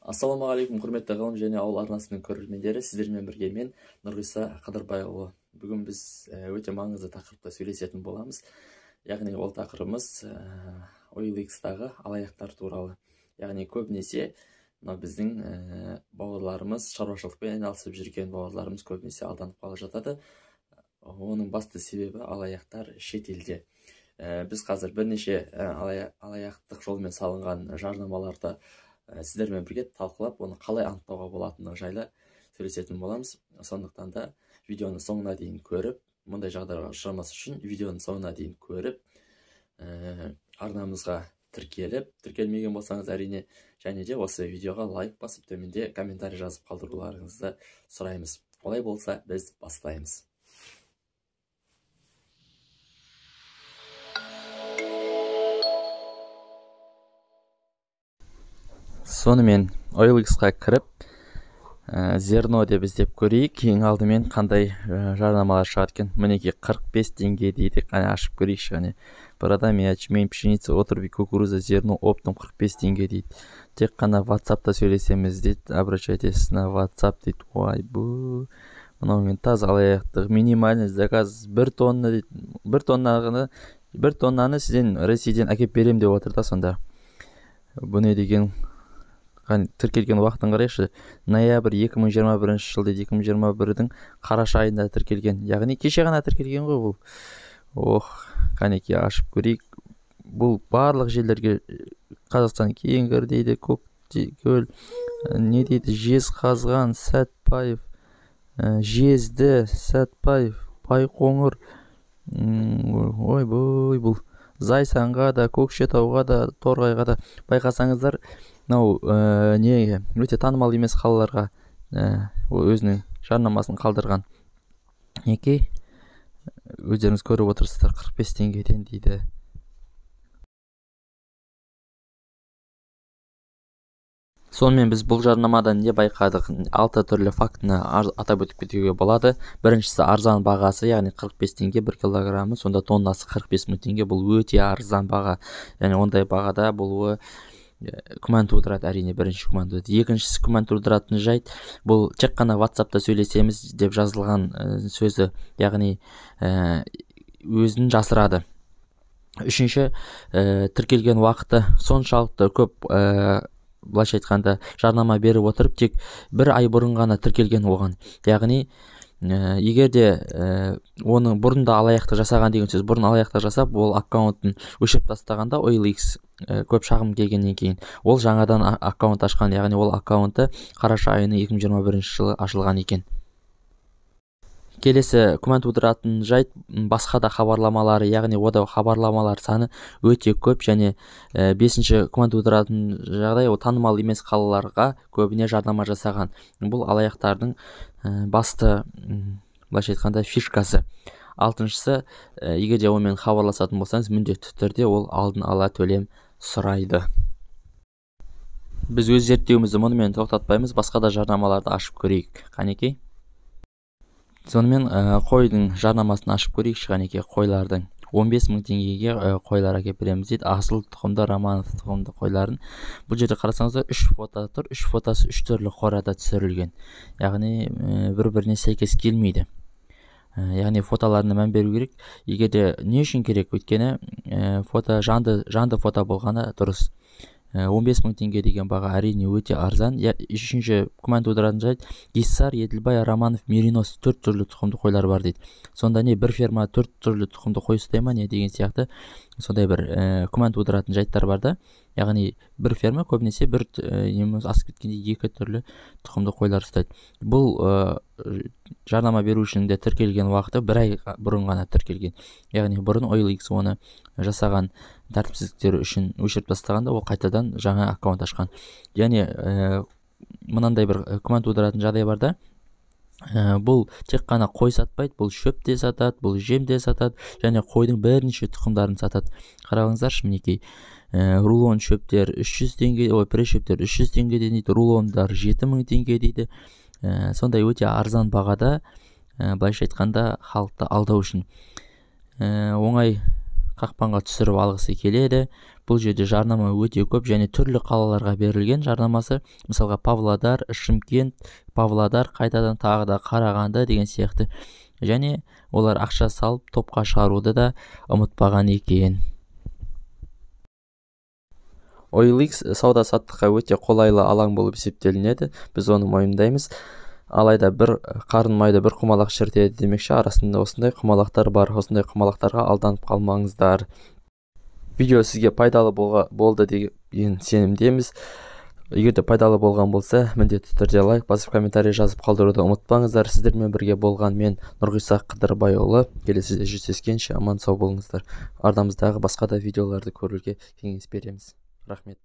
Ассалаумағалейкум, құрметті Ғылым және ауыл арнасының көрермендері, сіздермен бірге мен Нұрғиса Қыдырбайұлы. Бүгін біз өте маңызды тақырыпта сөйлесетін боламыз. Яғни ол тақырыбымыз OLX-тағы алаяқтар туралы. Яғни көбінесе мына біздің бауырларымыз, шаруашылықпен айналысып жүрген бауырларымыз көбінесе алданып қалып жатады. Оның басты себебі алаяқтар шетелде. Біз қазір бірнеше алаяқтық жолмен салынған жарнамаларды сіздермен бірге талқылап, оны қалай анықтауға болатыны жайлы сөйлесетін боламыз. Сондықтан да видеоны соңына дейін көріп, мұндай жағдайға ұшырамас үшін видеоны соңына дейін көріп, арнамызға тіркеліп, тіркелмеген болсаңыз әрине, және де осы видеоға лайк басып, төменде комментарий жазып қалдыруларыңызды сұраймыз. Олай болса, біз бастаймыз. Сонымен OLX-қа кіріп, зерно деп іздеп көрейік. Ең алдымен қандай жарнамалар шығады екен. Мінекей 45 теңге дейді. Қане ашып көрейікші, қане. Продай ячмень, пшеница, отруби, кукуруза, зерно оптом 45 теңге дейді. Тек қана WhatsApp-та сөйлесеміз дейді. Обращайтесь на WhatsApp дейді. Ойбу. Мынаумен таза алаяқтық. Минимальный заказ 1 тонна дейді. 1 тоннаны сізден Ресейден әкеп берем деп отыр да сонда. Бұ не деген? Тіркелген уақытын қарайықшы. Ноябрь 2021 жыл дейді, 2021-дің қараша айында тіркелген. Яғни кеше ғана тіркелген ғой бұл. Ох, қанекей ашып көрейік. Бұл барлық жерлерге Қазақстан Кеңгір дейді, Көктекөл, не дейді, Жезқазған, Сәтпаев, Жезді, Сәтпаев, Байқоңыр. Ойбой, бұл Зайсанға да, Көкшетауға да, Торғайға да. Байқасаңыздар, мынау не өте танымал емес қалаларға өзінің жарнамасын қалдырған. Мінекей, өздеріңіз көріп отырсыздар, 45 теңгеден дейді. Сонымен біз бұл жарнамадан не байқадық? 6 түрлі фактіні атап өтіп кетуге болады. Біріншісі арзан бағасы, яғни 45 теңге 1 килограммы, сонда тоннасы 45 мың теңге. Бұл өте арзан баға. Яғни ондай бағада болуы күмән тудырады, әрине, бірінші күмән тудырады. Екіншісі күмән тудыратын жайт, бұл тек қана WhatsApp-та сөйлесеміз деп жазылған сөзі, яғни өзін жасырады. Үшінші, тіркелген уақыты соншалықты көп, былайша айтқанда жарнама беріп отырып, тек бір ай бұрын ғана тіркелген оған. Яғни егер де оның бұрын да алаяқтық жасаған деген сөз, бұрын алаяқтық жасап, ол аккаунтын өшіріп тастағанда OLX көп шағым келгеннен кейін ол жаңадан аккаунт ашқан, яғни ол аккаунты қараша айының 2021 жылы ашылған екен. Келесі күмән тудыратын жайт, басқа да хабарламалары, яғни ода хабарламалар саны өте көп. Және бесінші күмән тудыратын жағдай, ол танымал емес қалаларға көбіне жарнама жасаған. Бұл алаяқтардың басты, былайша айтқанда, фишкасы. Алтыншысы, егер де онымен хабарласатын болсаңыз, міндетті түрде ол алдын ала төлем сұрайды. Біз өз зерттеуімізді мұнымен тоқтатпаймыз, басқа да жарнамаларды ашып көрейік. Қанекей. Сонымен қойдың жарнамасын ашып көрейікші, қанекей, қойлардың. 15 мың теңгеге қойлар әкеп береміз дейді. Асыл тұқымды, Романов тұқымды қойларын. Бұл жерде қарасаңыздар, 3 фото тұр, 3 фотосы 3 түрлі қорада түсірілген. Яғни бір-біріне сәйкес келмейді. Яғни фотоларына мән беру керек. Егер де не үшін керек, өйткені фото жанды фото болғаны дұрыс. 15 мың теңге деген баға әрине өте арзан. Үшінші күмән тудыратын жайт, Гиссар, Еділбай, Романов, Меринос 4 түрлі тұқымды қойлар бар дейді. Сонда не бір ферма 4 түрлі тұқымды қой ұстай ма не деген сияқты сондай бір күмән тудыратын жайттар бар да. Яғни бір ферма көбінесе бір немесе асып кеткенде 2 түрлі тұқымды қойлар ұстайды. Бұл жарнама берушінің де тіркелген уақыты бір ай бұрын ғана тіркелген. Яғни бұрын OLX оны жасаған тәртіпсіздіктері үшін өшіріп тастағанда, ол қайтадан жаңа аккаунт ашқан. Яғни мынандай бір күмән тудыратын жағдай бар да. Бұл тек қана қой сатпайды, бұл шөп те сатады, бұл жем де сатады, және қойдың бірнеше тұқымдарын сатады. Қараңыздаршы, мінекей, рулон шөптер 300 теңге, ой, пресс шөптер 300 теңгеден дейді, рулондар 7000 теңге дейді. Сондай өте арзан бағада, былайша айтқанда, халықты алдау үшін. Оңай Қақпанға түсіріп алғысы келеді. Бұл жерде жарнама өте көп және түрлі қалаларға берілген жарнамасы. Мысалға, Павлодар, Шымкент, Павлодар, қайтадан тағы да Қарағанды деген сияқты. Және олар ақша салып топқа шығаруды да ұмытпаған екен. OLX сауда саттыққа өте қолайлы алаң болып есептелінеді. Біз оны мойындаймыз. Алайда бір қарын майды бір құмалақ шірітеді демекші, арасында осындай құмалақтар бар. Осындай құмалақтарға алданып қалмаңыздар. Видео сізге пайдалы болды деген сенімдеміз. Егер де пайдалы болған болса, міндетті түрде лайк басып, комментарий жазып қалдыруды ұмытпаңыздар. Сіздермен бірге болған мен, Нұрғиса Қыдырбайұлы. Келесіде жүздескенше аман сау болыңыздар. Арнамыздағы басқа да видеоларды көруге кеңес береміз. Рахмет.